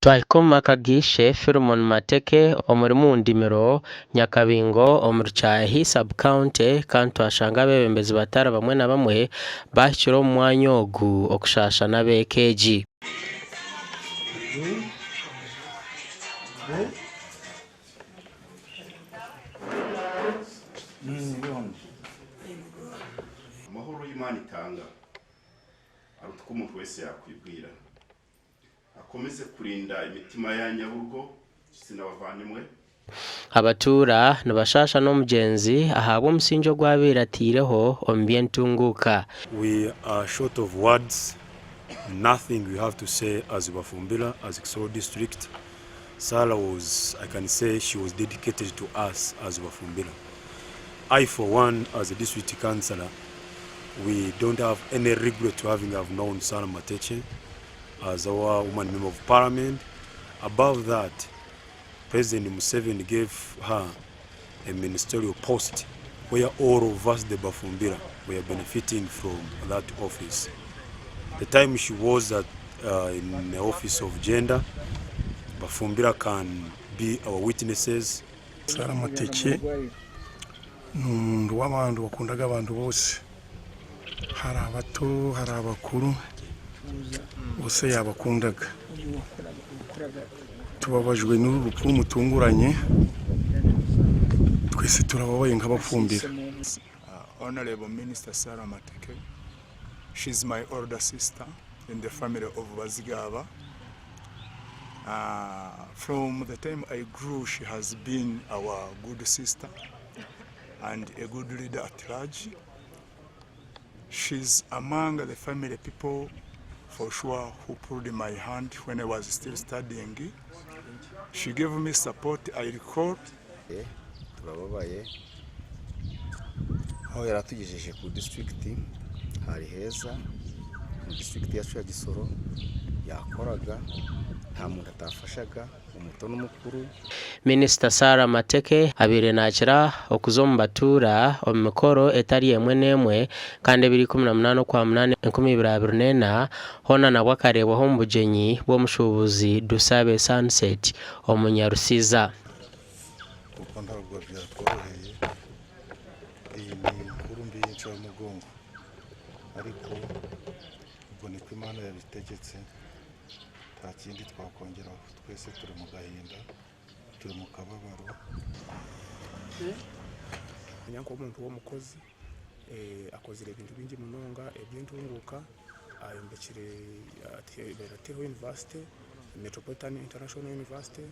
Twahika omu maka g'eishe Philemon Mateke omuri Mundimiro, Nyakabingo omuri Kyahi sub-county kandi twashanga abeebembezi batari bamwe na bamwe baahikire omu mwanya ogu okushaasha n'abeeka egi. Amahoro Imana itanga aruta uko umuntu wese yakwibwira. Akomeze kurinda imitima yanyu ab'urugo, nshuti n'abavandimwe. Abatuura nibashaasha n'omugyenzi ahabw'omusingye ogu abaire ataireho omu by'entunguuka. We are short of words, nothing we have to say as Bafumbira, as Kisoro district, Sarah was, I can say she was dedicated to us as Bafumbira. I for one as a district councillor, we don't have any regret to having have known Sarah Mateche as our woman member of parliament. Above that, President Museveni gave her a ministerial post where all of us, the Bafumbira, were benefiting from that office. The time she was at, in the office of gender, Bafumbira can be our witnesses. Sarah Mateke ni omuntu w'abantu wakundaga abantu bose, hari abato hari abakuru bose yabakundaga. Tubabajwe n'uru rupfu rumutunguranye, twese turababaye nk'abafumbira. Honorable Minister Sarah Mateke. She's my older sister in the family of Bazigaba. From the time I grew, she has been our good sister and a good leader at large. She's among the family people, for sure, who pulled my hand when I was still studying. She gave me support, I recall. Turababaye aho yari atugejeje ku disitirigiti hari heza mu disitirigiti yacu ya Gisoro yakoraga nta muntu atafashaga umuto n'umukuru. Minisita Sarah Mateke abaire nakira okuza omu batuura omu mikoro etari emwe n'emwe kandi ebiro 18 Okwamunaana 2024 hoona nabwo akareebwaho omu bugyenyi bw'omushuubuzi Dusabe Sunset Omunyarusiza. Kuko ntabwo byatworoheye, iyi ni inkuru mbi y'incamugongo, ariko ubwo niko Imana yabitegetse, nta kindi twakongeraho, twese turi mu gahinda, turi mu kababaro. Nk'omuntu w'omukozi akozire ebintu bingi munonga eby'entunguuka, ayombekire ataireho yunivasite, Metropolitan International University,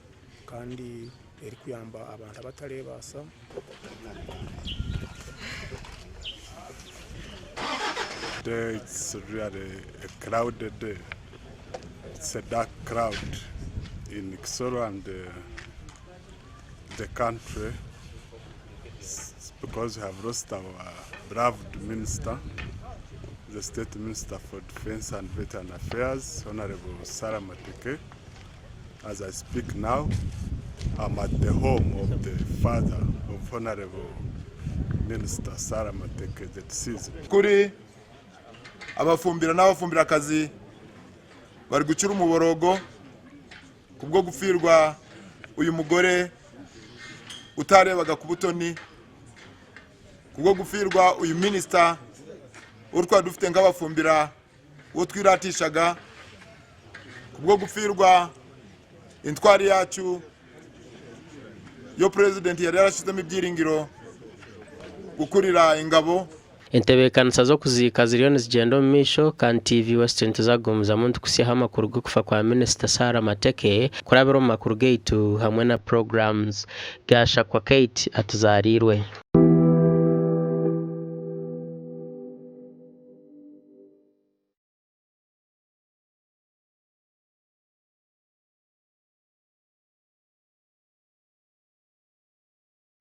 kandi erikuyamba abantu abatareebaasa. Today it's really a clouded day. It's a dark cloud in Kisoro and the country because we have lost our beloved minister, the State Minister for Defense and Veteran Affairs, Honorable Sarah Mateke. As I speak now, I'm at the home of the father of Honorable Minister Sarah Mateke, the deceased. Kuri Abafumbira n'abafumbirakazi bari gucura umuborogo kubwo gupfirwa uyu mugore utarebaga ku butoni, kubwo gupfirwa uyu minisita uwo twari dufite nk'Abafumbira, uwo twiratishaga, kubwo gupfirwa intwari yacu yo purezidenti yari yarashyizemo ibyiringiro gukurira ingabo. Entebeekanisa z'okuziika ziriyo nizigyenda omu maisho kandi TV West nituzagumizamu nitukutsyaho amakuru g'okufa kwa Minisita Sarah Mateke kurabira omu makuru gaitu hamwe na programs. Gashakwa Kate atuzaariirwe.